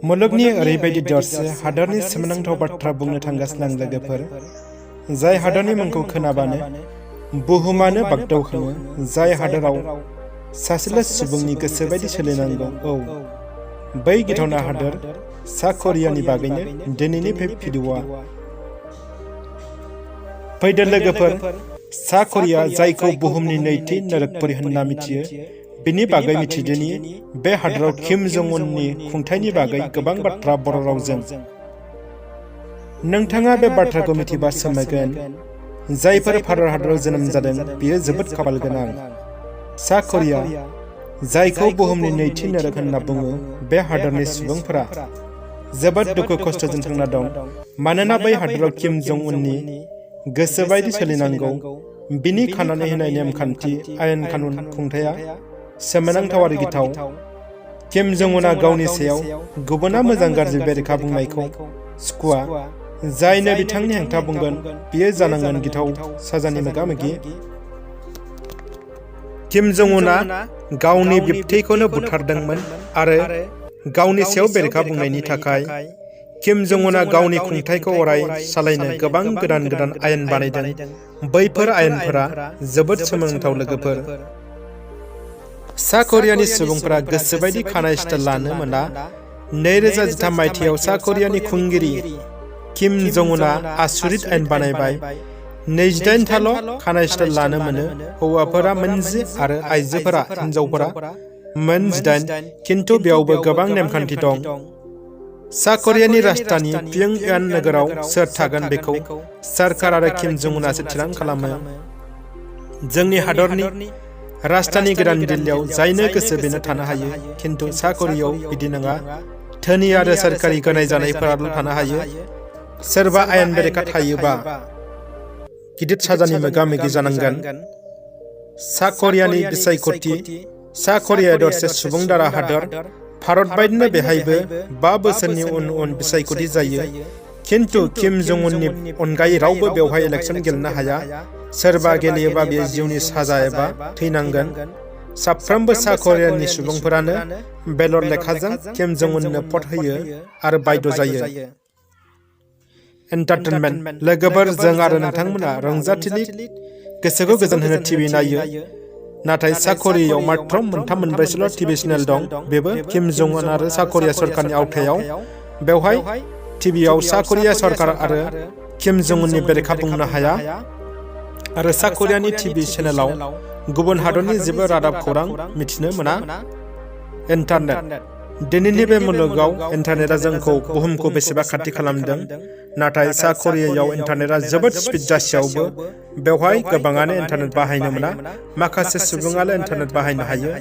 मुलुगनि ओरैबायदि दरसे हादरनि सोमोनांथाव बाथ्रा बुंनो थांगासिनो आं लोगोफोर। जाय हादरनि मुंखौ खोनाबानो बुहुमानो बागदावखाङो। जाय हादराव सासेल' सुबुंनि गोसो बायदि सोलिनांगौ। औ, बै गिथावना हादर सा करियानि बागैनो दिनैनि बे भिडिअ'आ। फैदो लोगोफोर, सा करिया जायखौ बुहुमनि नैथि नोरकपुरि होनना मिथियो, बिनि बागै मिथिदोनि बे हादराव किम जं उननि खुंथायनि बागै गोबां बाथ्रा बर' रावजों। नोंथाङा बे बाथ्राखौ मिथिबा सोमोगोन। जायफोर भारत हादराव जोनोम जादों बियो जोबोद खाफाल गोनां। सा करिया जायखौ बुहुमनि नैथि नोरक होनना बुङो, बे हादरनि सुबुंफोरा जोबोद दुखु खस्थ'जों थांना दं। मानोना बै हादराव किम जं उननि गोसो बायदि सोलिनांगौ। बिनि खानानै होनाय नेमखान्थि आयेन कानुन खुंथाया सोमोनांथाव आरो गिथाव। किम जं उनआ गावनि सायाव गुबुना मोजां गाज्रि बेरेखा बुंनायखौ सुखुवा। जायनो बिथांनि हेंथा बुंगोन बियो जानांगोन गिथाव साजानि मोगा-मोगि। किम जं उनआ गावनि बिबथैखौनो बुथारदोंमोन आरो गावनि सायाव बेरेखा बुंनायनि थाखाय किम जं उनआ गावनि खुंथायखौ अराय सालायनो गोबां गोदान गोदान आयेन बानायदों। बैफोर आयेनफोरा जोबोद सोमोनांथाव लोगोफोर। सा करियानि सुबुंफोरा गोसोबायदि खानाय स्टाइल लानो मोना। 2013 मायथाइयाव सा करियानि खुंगिरि किम जं उनआ आसुरित आयेन बानायबाय। 28थाल' खानाय स्टाइल लानो मोनो। हौवाफोरा 19 आरो आइजोफोरा हिनजावफोरा 18, किन्तु बेयावबो गोबां नेमखान्थि दं। सा करियानि राजधानि पियंगयान नोगोराव सोर थागोन बेखौ सोरखार आरो किम जं उनआसो थिरां खालामो। जोंनि हादरनि राजधानि गोदान दिल्लीयाव जायनो गोसो बेनो थानो हायो, किन्तु सा करियाव बिदि नङा। धोनि आरो सोरखारि गनायजानायफोराल' थानो हायो। सोरबा आयेन बेरेखा थायोबा गिदिर साजानि मोगा-मोगि जानांगोन। सा करियानि बिसायख'थि। सा करियाया दरसे सुबुं दारा हादर। भारत बायदिनो बेहायबो 5 बोसोरनि उन उन बिसायख'थि जायो। किन्तु किम जं उननि अनगायै रावबो बेवहाय इलेक्सन गेलेनो हाया। सोरबा गेलेयोबा बेयो जिउनि साजा एबा थैनांगोन। साफ्रोमबो सा करियानि सुबुंफोरानो बेलट लेखाजों किम जं उननो भट होयो आरो बाध्य जायो। एन्टारटेनमेन्ट लोगोफोर, जों आरो नोंथांमोना रंजाथिलि गोसोखौ गोजोन होनो टिभि नायो। नाथाय सा करियायाव मात्र 3-4 टिभि चेनेल दं। बेबो किम जं उन आरो सा करिया सरकारनि आवथायाव। बेवहाय टिभियाव सा करिया सरकार आरो किम जं उननि बेरेखा बुंनो हाया। आरो सा करियानि टिभि चेनेलाव गुबुन हादरनि जेबो रादाब खौरां मिथिनो मोना। इन्टारनेट। दिनैनि बे मुलुगाव इन्टारनेटआ जोंखौ बुहुमखौ बेसेबा खाथि खालामदों। नाथाय सा करियायाव इन्टारनेटआ जोबोद स्पिड जासेयावबो बेवहाय गोबाङानो इन्टारनेट बाहायनो मोना। माखासे सुबुङाल' इन्टारनेट बाहायनो हायो।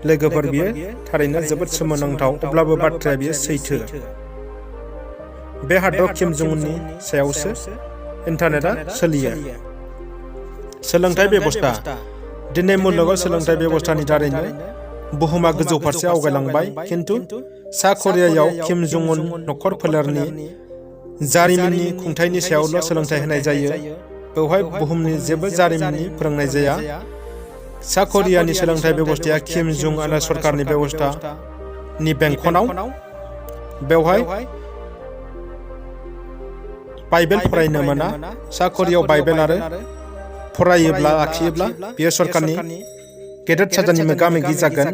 लोगोफोर, बियो थारैनो जोबोद सोमोनांथाव। अब्लाबो बाथ्राया बियो सैथो। बे हादराव किम जं उननि सायावसो इन्टारनेटआ सोलियो। सोलोंथाइ बेबस्था। दिनै मुलुगाव सोलोंथाइ बेबस्थानि दारैनो बुहुमा गोजौ फारसे आवगायलांबाय। किन्तु सा करियायाव किम जं उन नखर फोलेरनि जारिमिननि खुंथायनि सायावल' सोलोंथाइ होनाय जायो। बेवहाय बुहुमनि जेबो जारिमिननि फोरोंनाय जाया। सा करियानि सोलोंथाइ बेबस्थाया किम जं उन सरकारनि बेबस्थानि बेंखनाव। बेवहाय बाइबेल फरायनो मोना। सा करियायाव बाइबेल आरो फरायोब्ला लाखियोब्ला बेयो सरकारनि गेदेर साजानि मोगा-मोगि जागोन।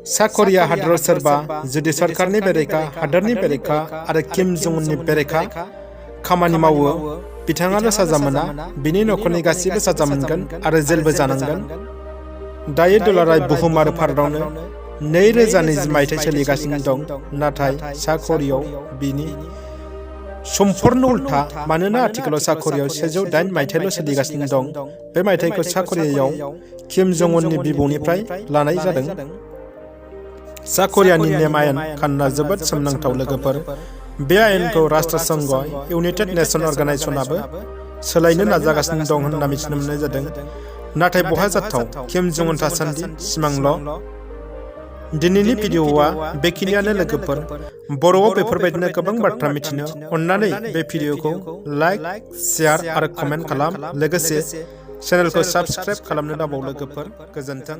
सा करिया हादराव सोरबा जुदि सरकारनि बेरेखा, हादरनि बेरेखा आरो किम जं उननि बेरेखा खामानि मावो, बिथाङाल' साजा मोना, बिनि नखरनि गासिबो साजा मोनगोन आरो जेलबो जानांगोन। दायो डलारआ बुहुम आरो भारतआवनो 2020 मायथाइ सोलिगासिनो दं। नाथाय सा करियायाव बिनि सम्पुर्ण उल्था। मानोना आथिखालाव सा करियायाव 108 मायथाइल' सोलिगासिनो दं। बे मायथाइखौ सा करियायाव किम जं उननि बिबौनिफ्राय लानाय जादों। सा करियानि नेम आयेन कानुनआ जोबोद सोमोनांथाव लोगोफोर। बे आयेनखौ राष्ट्रसंघ इउनाइटेड नेशन अर्गानाइजेसनाबो सोलायनो नाजागासिनो दं होनना मिथिनो मोननाय जादों। नाथाय बहा जाथाव, किम जं उन थासान्दि सिमांल'। दिनैनि भिडिअ'आ बेखिनियानो लोगोफोर। बर'आव बेफोरबायदिनो गोबां बाथ्रा मिथिनो अन्नानै बे भिडिअ'खौ लाइक, शेयार आरो कमेन्ट खालाम। लोगोसे चेनेलखौ साबस्क्राइब खालामनो दाबाव लोगोफोर। गोजोन्थों।